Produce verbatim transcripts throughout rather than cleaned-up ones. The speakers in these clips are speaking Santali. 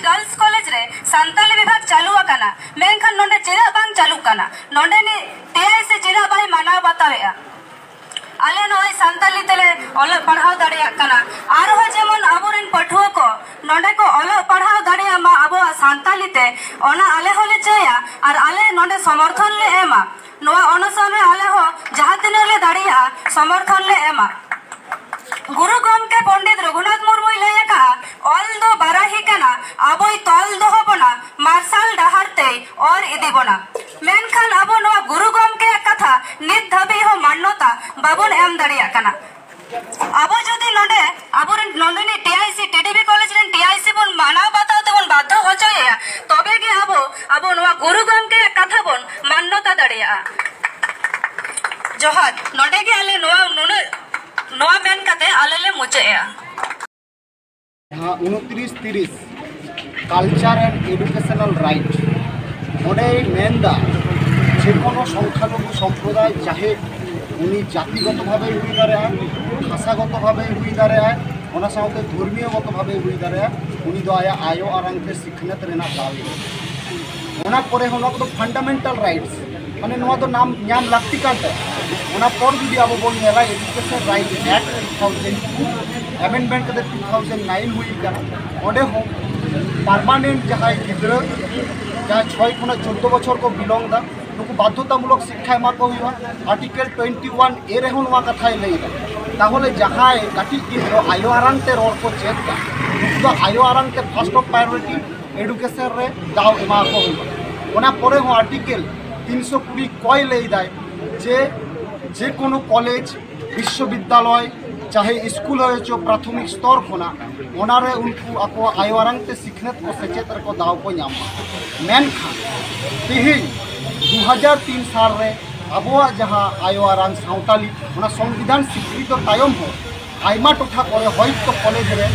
ᱜᱟᱨᱞᱥ ᱠᱚᱞᱮᱡᱽ ᱨᱮ ᱥᱟᱱᱛᱟᱞᱤ ᱵᱤᱵᱷᱟᱜᱽ ᱪᱟᱹᱞᱩ ᱟᱠᱟᱱᱟ, ᱢᱮᱱᱠᱷᱟᱱ ᱱᱚᱰᱮ ᱪᱮᱫᱟᱜ ᱵᱟᱝ ᱪᱟᱹᱞᱩᱜ ᱠᱟᱱᱟ? ᱱᱚᱰᱮᱱᱤᱡ ᱴᱤ ᱟᱭ ᱥᱤ ᱪᱮᱫᱟᱜ ᱵᱟᱭ ᱢᱟᱱᱟᱣ ᱵᱟᱛᱟᱣᱮᱫᱼᱟ? ᱟᱞᱮ ᱱᱚᱜᱼᱚᱭ ᱥᱟᱱᱛᱟᱞᱤ ᱛᱮᱞᱮ ᱚᱞᱚᱜ ᱯᱟᱲᱦᱟᱣ ᱫᱟᱲᱮᱭᱟᱜ ᱠᱟᱱᱟ, ᱟᱨᱦᱚᱸ ᱡᱮᱢᱚᱱ ᱟᱵᱚᱨᱮᱱ ᱯᱟᱹᱴᱷᱩᱣᱟᱹ ᱠᱚ ᱱᱚᱰᱮ ᱠᱚ ᱚᱞᱚᱜ ᱯᱟᱲᱦᱟᱣ ᱫᱟᱲᱮᱭᱟᱜ ᱢᱟ ᱟᱵᱚᱣᱟᱜ ᱥᱟᱱᱛᱟᱞᱤ ᱛᱮ, ᱚᱱᱟ ᱟᱞᱮ ᱦᱚᱸᱞᱮ ᱪᱟᱹᱭᱟ ᱟᱨ ᱟᱞᱮ ᱱᱚᱰᱮ ᱥᱚᱢᱚᱨᱛᱷᱚᱱ ᱞᱮ ᱮᱢᱟ᱾ ᱱᱚᱣᱟ ᱚᱱᱚᱥᱚᱱ ᱨᱮ ᱟᱞᱮ ᱦᱚᱸ ᱡᱟᱦᱟᱸ ᱛᱤᱱᱟᱹᱜ ᱞᱮ ᱫᱟᱲᱮᱭᱟᱜᱼᱟ, ᱥᱚᱢᱚᱨᱛᱷᱚᱱ ᱞᱮ ᱮᱢᱟ᱾ ᱜᱩᱨᱩ ᱜᱚᱢᱠᱮ ᱯᱚᱱᱰᱤᱛ ᱨᱚᱜᱷᱩᱱᱟᱛᱷ ᱢᱩᱨᱢᱩᱭ ᱞᱟᱹᱭ ᱟᱠᱟᱫᱼᱟ, "ᱚᱞ ᱫᱚ ᱵᱟᱨᱟᱦᱤ ᱠᱟᱱᱟ, ᱟᱵᱚᱭ ᱛᱚᱞ ᱫᱚᱦᱚ ᱵᱚᱱᱟ, ᱢᱟᱨᱥᱟᱞ ᱰᱟᱦᱟᱨ ᱛᱮᱭ ᱚᱨ ᱤᱫᱤ ᱵᱚᱱᱟ᱾" ᱢᱮᱱᱠᱷᱟᱱ ᱟᱵᱚ ᱱᱚᱣᱟ ᱜᱩᱨᱩ ᱜᱚᱢᱠᱮᱭᱟᱜ ᱠᱟᱛᱷᱟ ᱱᱤᱛ ᱫᱷᱟᱹᱵᱤᱡ ᱦᱚᱸ ᱢᱟᱱᱱᱚᱛᱟ ᱵᱟᱵᱚᱱ ᱮᱢ ᱫᱟᱲᱮᱭᱟᱜ ᱠᱟᱱᱟ᱾ ᱟᱵᱚ ᱡᱩᱫᱤ ᱱᱚᱰᱮ ᱟᱵᱚᱨᱮᱱ ᱱᱚᱰᱮᱱᱤᱡ T I C, T D B college ᱨᱮᱱ ᱴᱤ ᱟᱭ ᱥᱤ ᱵᱚᱱ ᱢᱟᱱᱟᱣ ᱵᱟᱛᱟᱣ ᱛᱮᱵᱚᱱ ᱵᱟᱫᱽᱫᱷᱚ ᱦᱚᱪᱚᱭᱮᱭᱟ, ᱛᱚᱵᱮ ᱜᱮ ᱟᱵᱚ, ᱟᱵᱚ ᱱᱚᱣᱟ ᱜᱩᱨᱩ ᱜᱚᱢᱠᱮᱭᱟᱜ ᱠᱟᱛᱷᱟ ᱵᱚᱱ ᱢᱟᱱᱱᱚᱛᱟ ᱫᱟᱲᱮᱭᱟᱜᱼᱟ᱾ ᱡᱚᱦᱟᱨ᱾ ᱱᱚᱰᱮ ᱜᱮ ᱟᱞᱮ ᱱᱚᱣᱟ ᱱᱩᱱᱟᱹᱜ, ᱱᱚᱣᱟ ᱢᱮᱱ ᱠᱟᱛᱮ ᱟᱞᱮ ᱞᱮ ᱢᱩᱪᱟᱹᱫ ᱮᱜᱼᱟ᱾ ᱡᱟᱦᱟᱸ ᱩᱱᱛᱨᱤᱥ ᱛᱤᱨᱤᱥ Culture and Educational Right, ᱚᱸᱰᱮᱭ ᱢᱮᱱᱫᱟ, ᱡᱮᱠᱳᱱᱳ ᱥᱚᱝᱠᱷᱟᱞᱚᱜᱷᱩ ᱥᱚᱢᱯᱨᱚᱫᱟᱭ, ᱪᱟᱦᱮ ᱩᱱᱤ ᱡᱟᱛᱤᱜᱚᱛᱚ ᱵᱷᱟᱵᱮ ᱦᱩᱭ ᱫᱟᱲᱮᱭᱟᱜᱼᱟ, ᱵᱷᱟᱥᱟᱜᱚᱛᱚ ᱵᱷᱟᱵᱮ ᱦᱩᱭ ᱫᱟᱲᱮᱭᱟᱜᱼᱟ, ᱚᱱᱟ ᱥᱟᱶᱛᱮ ᱫᱷᱚᱨᱢᱤᱭᱚ ᱜᱚᱛᱚ ᱵᱷᱟᱵᱮ ᱦᱩᱭ ᱫᱟᱲᱮᱭᱟᱜᱼᱟ, ᱩᱱᱤ ᱫᱚ ᱟᱭᱟᱜ ᱟᱭᱳ ᱟᱲᱟᱝ ᱛᱮ ᱥᱤᱠᱷᱱᱟᱹᱛ ᱨᱮᱱᱟᱜ ᱫᱟᱣ ᱮ ᱧᱟᱢᱟ᱾ ᱚᱱᱟ ᱯᱚᱨᱮ ᱦᱚᱸ ᱱᱚᱣᱟ ᱠᱚᱫᱚ ᱯᱷᱟᱱᱰᱟᱢᱮᱱᱴᱟᱞ ᱨᱟᱭᱤᱴᱥ, ᱢᱟᱱᱮ ᱱᱚᱣᱟ ᱫᱚ ᱱᱟᱢ ᱧᱟᱢ ᱞᱟᱹᱠᱛᱤ ᱠᱟᱱ ᱛᱟᱭᱟ᱾ ᱚᱱᱟ ᱯᱚᱨ ᱡᱩᱫᱤ ᱟᱵᱚ ᱵᱚᱱ ᱧᱮᱞᱟ, Education Right Act two thousand two amendment ᱠᱟᱛᱮ two thousand nine ᱦᱩᱭ ᱟᱠᱟᱱᱟ, ᱚᱸᱰᱮ ᱦᱚᱸ ᱯᱟᱨᱢᱟᱱᱮᱱᱴ ᱡᱟᱦᱟᱸᱭ ᱜᱤᱫᱽᱨᱟᱹ, ᱡᱟᱦᱟᱸᱭ ᱪᱷᱚᱭ ᱠᱷᱚᱱᱟᱜ ᱪᱳᱫᱽᱫᱳ ᱵᱚᱪᱷᱚᱨ ᱠᱚ ᱵᱤᱞᱚᱝ ᱮᱫᱟ, ᱱᱩᱠᱩ ᱵᱟᱫᱽᱫᱷᱚᱛᱟᱢᱩᱞᱚᱠ ᱥᱤᱠᱠᱷᱟ ᱮᱢᱟ ᱠᱚ ᱦᱩᱭᱩᱜᱼᱟ᱾ Article twenty one A ᱨᱮᱦᱚᱸ ᱱᱚᱣᱟ ᱠᱟᱛᱷᱟᱭ ᱞᱟᱹᱭ ᱮᱫᱟ᱾ ᱛᱟᱦᱚᱞᱮ ᱡᱟᱦᱟᱸᱭ ᱠᱟᱹᱴᱤᱡ ᱜᱤᱫᱽᱨᱟᱹ ᱟᱭᱳ ᱟᱲᱟᱝ ᱛᱮ ᱨᱚᱲ ᱠᱚ ᱪᱮᱫ ᱮᱫᱟ, ᱩᱱᱠᱩ ᱫᱚ ᱟᱭᱳ ᱟᱲᱟᱝ ᱛᱮ first of priority education ᱨᱮ ᱫᱟᱣ ᱮᱢᱟ ᱠᱚ ᱦᱩᱭᱩᱜᱼᱟ᱾ ᱚᱱᱟ ᱯᱚᱨᱮ ᱦᱚᱸ ᱟᱨᱴᱤᱠᱮᱞ ᱛᱤᱱᱥᱚ ᱠᱩᱲᱤ ᱠᱚᱭ ᱞᱟᱹᱭ ᱫᱟᱭ ᱡᱮ, ᱡᱮ ᱠᱳᱱᱳ ᱠᱚᱞᱮᱡᱽ, ᱵᱤᱥᱥᱚᱵᱤᱫᱽᱫᱟᱞᱚᱭ, ᱪᱟᱦᱮ ᱥᱠᱩᱞ ᱦᱚᱭ ᱪᱚ, ᱯᱨᱟᱛᱷᱚᱢᱤᱠ ᱥᱛᱚᱨ ᱠᱷᱚᱱᱟᱜ ᱚᱱᱟᱨᱮ ᱩᱱᱠᱩ ᱟᱠᱚᱣᱟᱜ ᱟᱭᱳ ᱟᱲᱟᱝ ᱛᱮ ᱥᱤᱠᱷᱱᱟᱹᱛ ᱠᱚ, ᱥᱮᱪᱮᱫ ᱨᱮᱠᱚ ᱫᱟᱣ ᱠᱚ ᱧᱟᱢ ᱢᱟ᱾ ᱢᱮᱱᱠᱷᱟᱱ ᱛᱮᱦᱮᱧ ᱫᱩ ᱦᱟᱡᱟᱨ ᱛᱤᱱ ᱥᱟᱞ ᱨᱮ ᱟᱵᱚᱣᱟᱜ ᱡᱟᱦᱟᱸ ᱟᱭᱳ ᱟᱲᱟᱝ ᱥᱟᱶᱛᱟᱞᱤ, ᱚᱱᱟ ᱥᱚᱝᱵᱤᱫᱷᱟᱱ ᱥᱤᱠᱨᱤᱛᱚ ᱛᱟᱭᱚᱢ ᱦᱚᱸ ᱟᱭᱢᱟ ᱴᱚᱴᱷᱟ ᱠᱚᱨᱮ ᱦᱚᱭᱛᱳ ᱠᱚᱞᱮᱡᱽ ᱨᱮ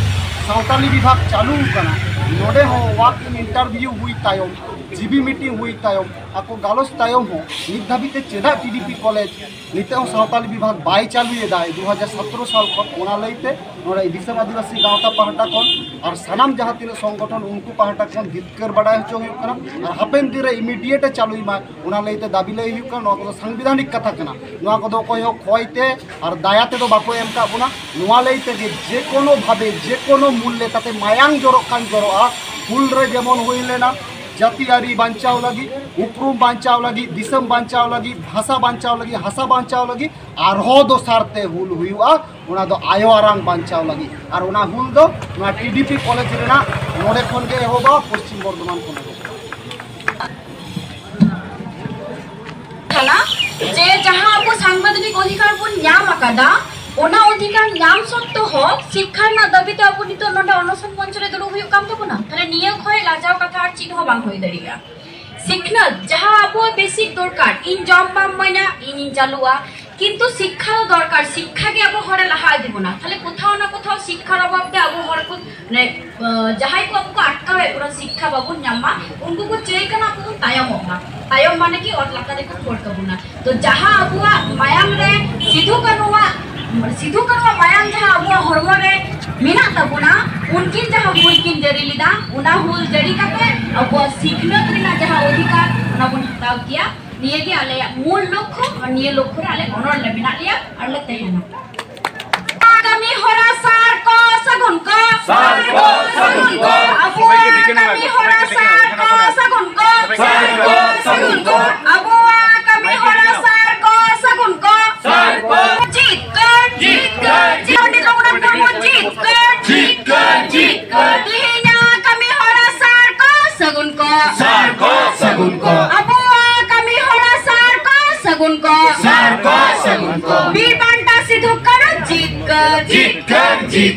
ᱥᱟᱶᱛᱟᱞᱤ ᱵᱤᱵᱷᱟᱜᱽ ᱪᱟᱹᱞᱩ ᱟᱠᱟᱱᱟ, ᱱᱚᱰᱮ ᱦᱚᱸ walk in interview ᱦᱩᱭ ᱛᱟᱭᱚᱢ ᱡᱤᱵᱤ ᱢᱤᱴᱤᱝ ᱦᱩᱭ ᱛᱟᱭᱚᱢ, ᱟᱠᱚ ᱜᱟᱞᱚᱪ ᱛᱟᱭᱚᱢ ᱦᱚᱸ ᱱᱤᱛ ᱫᱷᱟᱹᱵᱤᱡ ᱛᱮ ᱪᱮᱫᱟᱜ ᱴᱤᱰᱤᱯᱤ ᱠᱚᱞᱮᱡᱽ ᱱᱤᱛᱚᱜ ᱦᱚᱸ ᱥᱟᱶᱛᱟᱞᱤ ᱵᱤᱵᱷᱟᱜᱽ ᱵᱟᱭ ᱪᱟᱹᱞᱩᱭᱮᱫᱟ ᱫᱩ ᱦᱟᱡᱟᱨ ᱥᱚᱛᱨᱚ ᱥᱟᱞ ᱠᱷᱚᱱ, ᱚᱱᱟ ᱞᱟᱹᱭᱛᱮ ᱱᱚᱰᱮ ᱫᱤᱥᱚᱢ ᱟᱹᱫᱤᱵᱟᱹᱥᱤ ᱜᱟᱶᱛᱟ ᱯᱟᱦᱴᱟ ᱠᱷᱚᱱ ᱟᱨ ᱥᱟᱱᱟᱢ ᱡᱟᱦᱟᱸ ᱛᱤᱱᱟᱹᱜ ᱥᱚᱝᱜᱚᱴᱷᱚᱱ, ᱩᱱᱠᱩ ᱯᱟᱦᱴᱟ ᱠᱷᱚᱱ ᱡᱤᱛᱠᱟᱹᱨ ᱵᱟᱰᱟᱭ ᱦᱚᱪᱚ ᱦᱩᱭᱩᱜ ᱠᱟᱱᱟ᱾ ᱟᱨ ᱦᱟᱯᱮᱱ ᱫᱤᱱ ᱨᱮ ᱤᱢᱤᱰᱤᱭᱮᱴ ᱮ ᱪᱟᱹᱞᱩᱭ ᱢᱟ, ᱚᱱᱟ ᱞᱟᱹᱭᱛᱮ ᱫᱟᱹᱵᱤ ᱞᱟᱹᱭ ᱦᱩᱭᱩᱜ ᱠᱟᱱᱟ᱾ ᱱᱚᱣᱟ ᱠᱚᱫᱚ ᱥᱟᱝᱵᱤᱫᱷᱟᱱᱤᱠ ᱠᱟᱛᱷᱟ ᱠᱟᱱᱟ, ᱱᱚᱣᱟ ᱠᱚᱫᱚ ᱚᱠᱚᱭ ᱦᱚᱸ ᱠᱷᱚᱭ ᱛᱮ ᱟᱨ ᱫᱟᱭᱟ ᱛᱮᱫᱚ ᱵᱟᱠᱚ ᱮᱢ ᱠᱟᱜ ᱵᱚᱱᱟ᱾ ᱱᱚᱣᱟ ᱞᱟᱹᱭ ᱛᱮᱜᱮ ᱡᱮ ᱠᱳᱱᱳ ᱵᱷᱟᱵᱮ, ᱡᱮ ᱠᱳᱱᱳ ᱢᱩᱞᱞᱮ ᱛᱟᱛᱮ ᱢᱟᱭᱟᱝ ᱡᱚᱨᱚᱜ ᱠᱷᱟᱱ ᱡᱚᱨᱚᱜᱼᱟ, ᱦᱩᱞ ᱨᱮ ᱡᱮᱢᱚᱱ ᱦᱩᱭ ᱞᱮᱱᱟ, ᱡᱟᱹᱛᱤᱭᱟᱹᱨᱤ ᱵᱟᱧᱪᱟᱣ ᱞᱟᱹᱜᱤᱫ, ᱩᱯᱨᱩᱢ ᱵᱟᱧᱪᱟᱣ ᱞᱟᱹᱜᱤᱫ, ᱫᱤᱥᱚᱢ ᱵᱟᱧᱪᱟᱣ ᱞᱟᱹᱜᱤᱫ, ᱵᱷᱟᱥᱟ ᱵᱟᱧᱪᱟᱣ ᱞᱟᱹᱜᱤᱫ, ᱦᱟᱥᱟ ᱵᱟᱧᱪᱟᱣ ᱞᱟᱹᱜᱤᱫ ᱟᱨᱦᱚᱸ ᱫᱚᱥᱟᱨ ᱛᱮ ᱦᱩᱞ ᱦᱩᱭᱩᱜᱼᱟ, ᱚᱱᱟ ᱫᱚ ᱟᱭᱳ ᱟᱲᱟᱝ ᱵᱟᱧᱪᱟᱣ ᱞᱟᱹᱜᱤᱫ᱾ ᱟᱨ ᱚᱱᱟ ᱦᱩᱞ ᱫᱚ ᱱᱚᱣᱟ ᱴᱤᱰᱤᱯᱤ ᱠᱚᱞᱮᱡᱽ ᱨᱮᱱᱟᱜ ᱱᱚᱰᱮ ᱠᱷᱚᱱ ᱜᱮ ᱮᱦᱚᱵᱚᱜᱼᱟ, ᱯᱚᱥᱪᱤᱢ ᱵᱚᱨᱫᱷᱚᱢᱟᱱ ᱠᱷᱚᱱ ᱮᱦᱚᱵᱚᱜᱼᱟ᱾ ᱠᱟᱱᱟ ᱡᱮ ᱡᱟᱦᱟᱸ ᱟᱵᱚ ᱥᱟᱝᱵᱤᱫᱷᱟᱱᱤᱠ ᱚᱫᱷᱤᱠᱟᱨ ᱵᱚᱱ ᱧᱟᱢ ᱟᱠᱟᱫᱟ, ᱚᱱᱟ ᱚᱫᱷᱤᱠᱟᱨ ᱧᱟᱢ ᱥᱚᱛᱛᱮ ᱦᱚᱸ ᱥᱤᱠᱠᱷᱟ ᱨᱮᱱᱟᱜ ᱫᱟᱹᱵᱤ ᱛᱮ ᱟᱵᱚ ᱱᱤᱛᱚᱜ ᱱᱚᱰᱮ ᱚᱱᱚᱥᱚᱱ ᱢᱚᱧᱪᱚ ᱨᱮ ᱫᱩᱲᱩᱵ ᱦᱩᱭᱩᱜ ᱠᱟᱱ ᱛᱟᱵᱚᱱᱟ᱾ ᱛᱟᱦᱞᱮ ᱱᱤᱭᱟᱹ ᱠᱷᱚᱱ ᱞᱟᱡᱟᱣ ᱠᱟᱛᱷᱟ ᱟᱨ ᱪᱮᱫ ᱦᱚᱸ ᱵᱟᱝ ᱦᱩᱭ ᱫᱟᱲᱮᱭᱟᱜᱼᱟ᱾ ᱥᱤᱠᱷᱱᱟᱹᱛ ᱡᱟᱦᱟᱸ ᱟᱵᱚᱣᱟᱜ ᱵᱮᱥᱤᱠ ᱫᱚᱨᱠᱟᱨ, ᱤᱧ ᱡᱚᱢ ᱵᱟᱢ ᱤᱢᱟᱹᱧᱟ, ᱤᱧᱤᱧ ᱪᱟᱹᱞᱩᱜᱼᱟ, ᱠᱤᱱᱛᱩ ᱥᱤᱠᱠᱷᱟ ᱫᱚ ᱫᱚᱨᱠᱟᱨ, ᱥᱤᱠᱠᱷᱟ ᱜᱮ ᱟᱵᱚ ᱦᱚᱲᱮ ᱞᱟᱦᱟ ᱤᱫᱤ ᱵᱚᱱᱟ᱾ ᱛᱟᱦᱞᱮ ᱠᱳᱛᱷᱟᱣ ᱱᱟ ᱠᱳᱛᱷᱟᱣ ᱥᱤᱠᱠᱷᱟᱨ ᱚᱵᱷᱟᱵ ᱛᱮ ᱟᱵᱚ ᱦᱚᱲ ᱠᱚ, ᱢᱟᱱᱮ, ᱟᱸ, ᱡᱟᱦᱟᱸᱭ ᱠᱚ ᱟᱵᱚ ᱠᱚ ᱟᱴᱠᱟᱣᱮᱫ ᱵᱚᱱᱟ ᱥᱤᱠᱠᱷᱟ ᱵᱟᱵᱚᱱ ᱧᱟᱢ ᱢᱟ, ᱩᱱᱠᱩ ᱠᱚ ᱪᱟᱹᱭ ᱠᱟᱱᱟ ᱟᱵᱚ ᱵᱚᱱ ᱛᱟᱭᱚᱢᱚᱜ ᱢᱟ᱾ ᱛᱟᱭᱚᱢ ᱢᱟᱱᱮ ᱠᱤ ᱚᱛ ᱞᱟᱛᱟᱨ ᱨᱮᱠᱚ ᱠᱷᱳᱲ ᱠᱟᱵᱚᱱᱟ᱾ ᱛᱚ ᱡᱟᱦᱟᱸ ᱟᱵᱚᱣᱟᱜ ᱢᱟᱭᱟᱢ ᱨᱮ ᱥᱤᱫᱷᱩ ᱠᱟᱹᱱᱩᱣᱟᱜ, ᱥᱤᱫᱷᱩ ᱠᱟᱹᱱᱩᱣᱟᱜ ᱢᱟᱭᱟᱢ ᱡᱟᱦᱟᱸ ᱟᱵᱚᱣᱟᱜ ᱦᱚᱲᱢᱚ ᱨᱮ ᱢᱮᱱᱟᱜ ᱛᱟᱵᱚᱱᱟ, ᱩᱱᱠᱤᱱ ᱡᱟᱦᱟᱸ ᱦᱩᱞ ᱠᱤᱱ ᱡᱟᱹᱨᱤ ᱞᱮᱫᱟ, ᱚᱱᱟ ᱦᱩᱞ ᱡᱟᱹᱨᱤ ᱠᱟᱛᱮ ᱟᱵᱚᱣᱟᱜ ᱥᱤᱠᱷᱱᱟᱹᱛ ᱨᱮᱱᱟᱜ ᱡᱟᱦᱟᱸ ᱚᱫᱷᱤᱠᱟᱨ, ᱚᱱᱟ ᱵᱚᱱ ᱦᱟᱛᱟᱣ ᱠᱮᱭᱟ᱾ ᱱᱤᱭᱟᱹ ᱜᱮ ᱟᱞᱮᱭᱟᱜ ᱢᱩᱞ ᱞᱚᱠᱠᱷᱚ, ᱟᱨ ᱱᱤᱭᱟᱹ ᱞᱚᱠᱠᱷᱚ ᱨᱮ ᱟᱞᱮ ᱚᱱᱚᱲ ᱞᱮ ᱢᱮᱱᱟᱜ ᱞᱮᱭᱟ ᱟᱨ ᱞᱮ ᱛᱟᱦᱮᱱᱟ᱾ ᱠᱟᱹᱢᱤ ᱦᱚᱨᱟ ᱥᱟᱨ ᱠᱚ ᱥᱟᱹᱜᱩᱱ ᱠᱚ᱾ ᱥᱟᱨ ᱠᱚ ᱥᱟᱹᱜᱩᱱ ᱠᱚ᱾ ᱟᱵᱚᱣᱟᱜ ᱠᱟᱹᱢᱤ ᱦᱚᱨᱟ ᱥᱟᱨ ᱠᱚ ᱥᱟᱹᱜᱩᱱ ᱠᱚ᱾ ᱥᱟᱨ ᱠᱚ ᱥᱟᱹᱜᱩᱱ ᱠᱚ᱾ ᱟᱵᱚᱣᱟᱜ ᱠᱟᱹᱢᱤ ᱦᱚᱨᱟ ᱥᱟᱨ ᱠᱚ ᱥᱟᱹᱜᱩᱱ ᱠᱚ᱾ ᱥᱟᱨ ᱠᱚ᱾ ᱡᱤᱛᱠᱟᱹᱨ, ᱡᱤᱛᱠᱟᱹᱨ, ᱡᱤᱛᱠᱟᱹᱨ᱾ ᱯᱚᱱᱰᱤᱛ ᱨᱚᱜᱷᱩᱱᱟᱛᱷ ᱢᱩᱨᱢᱩ ᱡᱤᱛᱠᱟᱹᱨ, ᱡᱤᱛᱠᱟᱹᱨ, ᱡᱤᱛᱠᱟᱹᱨ᱾ ᱛᱮᱦᱮᱧᱟᱜ ᱠᱟᱹᱢᱤ ᱦᱚᱨᱟ ᱥᱟᱨ ᱠᱚ ᱥᱟᱹᱜᱩᱱ ᱠᱚ᱾ ᱥᱟᱨ ᱠᱚ ᱥᱟᱹᱜᱩᱱ ᱠᱚ᱾ ᱟᱵᱚᱣᱟᱜ ᱠᱟᱹᱢᱤ ᱦᱚᱨᱟ ᱥᱟᱨ ᱠᱚ ᱥᱟᱹᱜᱩᱱ ᱠᱚ᱾ ᱥᱟᱨ ᱠᱚ ᱥᱟᱹᱜᱩᱱ ᱠᱚ᱾ ᱵᱤᱨ ᱵᱟᱱᱴᱟ ᱥᱤᱫᱷᱩ ᱠᱟᱹᱱᱩ ᱡᱤᱛᱠᱟᱹᱨ᱾ ᱡᱤᱛᱠᱟᱹᱨ, ᱡᱤᱛᱠᱟᱹᱨ᱾